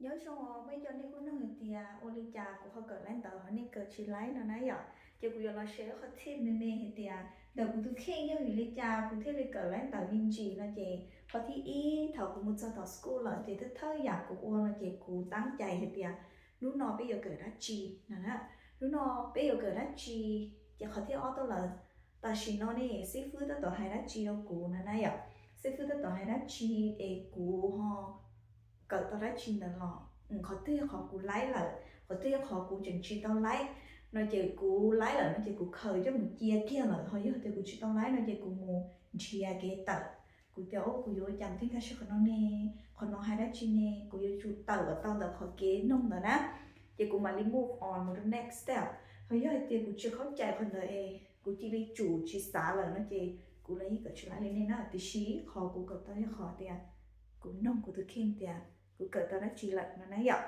Nyob zoo, muaj ib co nej kuj nug hais tias ua li cas kuv ho kawm laib ntawv ho nej kawm tsis laib no na yom. Ces kuv yuav los share qhov tip me me hais tias ntawm kuv tus kheej yog vim li cas kuv thiaj li kawm laib ntawv me ntsis no ces qhov thib ib, thaum kuv mus txog tom school lawm ces thawj thawj yam kuv ua no ces kuv tab cai hais tias hnub no peb yuav kawm dab tsi no na. Hnub no peb yuav kawm dab tsi, ces qhov thib ob tuaj lawm. Tam sim no ne xib fwb tab tom hais dab tsi rau kuv no na yom. Xib fwb tab tom hais dab tsi es kuv ho kawm tau dab tsi ntawd los, qhov twg yog qhov kuv laib lawm, qhov twg yog qhov kuv tseem tsis tau laib no ces kuv laib lawm no ces kuv khaws coj mus cia kiag lawm, ho yog tias kuv tsis tau laib no ces kuv mus nrhiav kev tawm. Kuv tias, o, kuv yuav ua cas thiaj nkag siab qhov no ne, qhov no hais dab tsi ne, kuv yuav tsum tawm kom tau ntawm qhov kev noog ntawd na, ces kuv mam li move on mus rau next step. Ho yog hais tias kuv tsis khaub cai qhov ntawd es kuv cia li tsum tsis xav lawm no ces kuv los yeej kawm tsis laib li nej na. Tiam sis qhov kuv kawm tau yog qhov tias kuv noog kuv tus kheej tias kuv kawm tau dab tsi lawm no na yom.